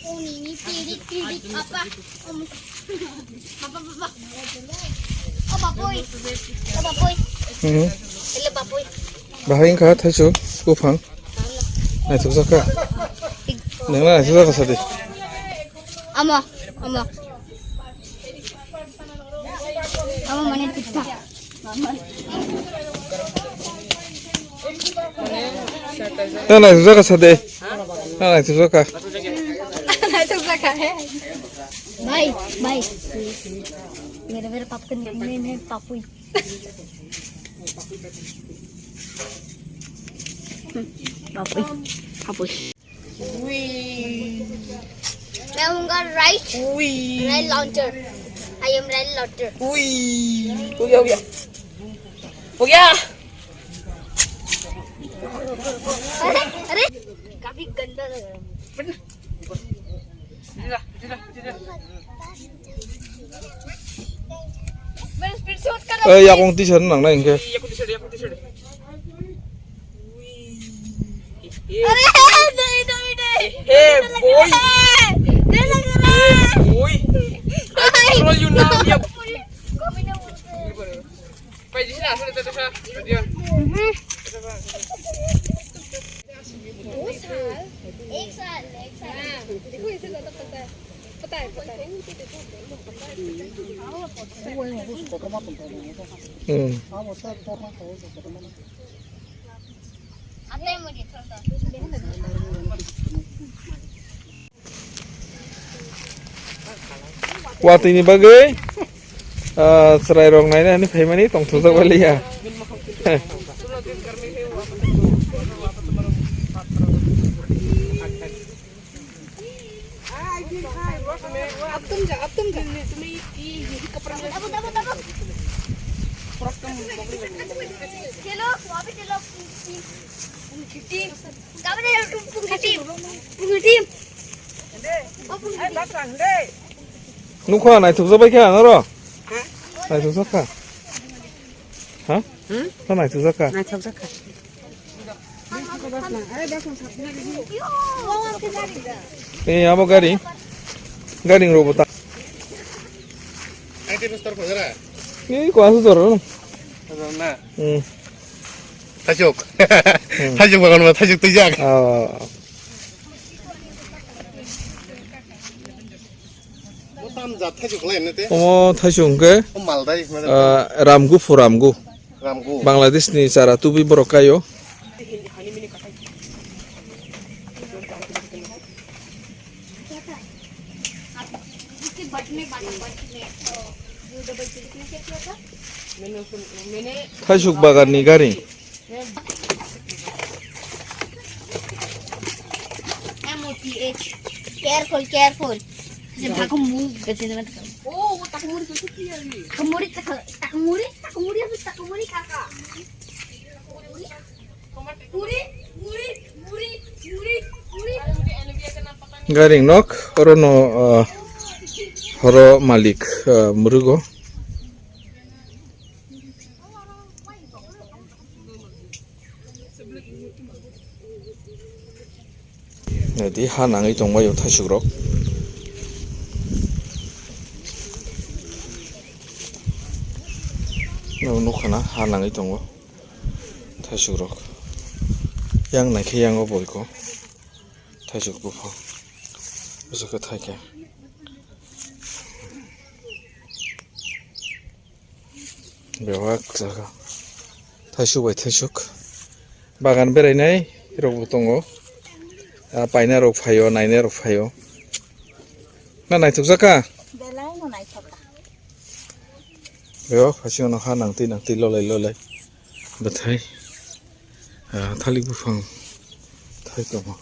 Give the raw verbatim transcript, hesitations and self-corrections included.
Oni ni pirit pirit apa? Om. Apa apa? Oh bapoi. Oh bapoi. Hmm. Ele bapoi. Bahai wngkha thaisu buphang. Naithok jakha. Nangla naithok jakha sadi. Amo, amo. Amo mane tikka. Na naithok jakha sadi. Na naithok jakha. Naithok jakha he. Bhai, bhai. Mere mere pap ke mere mere papui. Papui. Papui. Ui. मैं हूँगा right. Ui. Right launcher. I am right launcher. Ui. हो गया, हो गया। हो गया। अरे, अरे, काफी गंदा लग रहा है। Eh, yakung t-shirt nang nai hingke. Yakung t-shirt, yakung t-shirt. Hey, boy. Hey, boy. I control you now. Yeah. दो साल, एक साल, एक साल। हाँ, देखो इसे ज्यादा पता है। पता है, पता है। Hmm. आता है मुझे थोड़ा सा। Watwi ni bagwi, ah, chwrai rok naina hinwi phaimani tongthokjak bai liya. Nukha naithokjak bai kha ano ro? Ha? Naithokjak kha? Ha? Hmm? Kha naithokjak kha? Naithokjak kha. Eh, abo gari. Gari rok bo ta. Ni ko asu jor. Hmm. Thaichuk. Hmm. Thaichuk bagan ma thaichuk twijak. Ah. Omo thaichuk hwnkhe, ah, ramgu phu ramgu. Ramgu. Bangladesh ni chara tubui borok kaio. Thaisuk bagan ni gari. M O T H. Careful, careful. Takmuri, takmuri, takmuri, takmuri, takmuri, kaka. Garing nok, oro no, ah, horo malik, ah, murugo. Naidi ha nangwi tongbaio thaisuk rok. Nukha na ha nangwi tongo thaisuk rok. Yang naikhe yang o boiko thaisuk buphang. Bwswk khe thaikhe. Bebak jaga. Thaisuk bai thaisuk. Bagan berainai rok bo tongo. Ah, paina rok phaio, nainai rok phaio. Na naithok jakha? Belai no naithok kha. Bebak phasio no ha nangtwi nangtwi lolai lolai. Bwthai. Ah, thalik buphang thai tongo.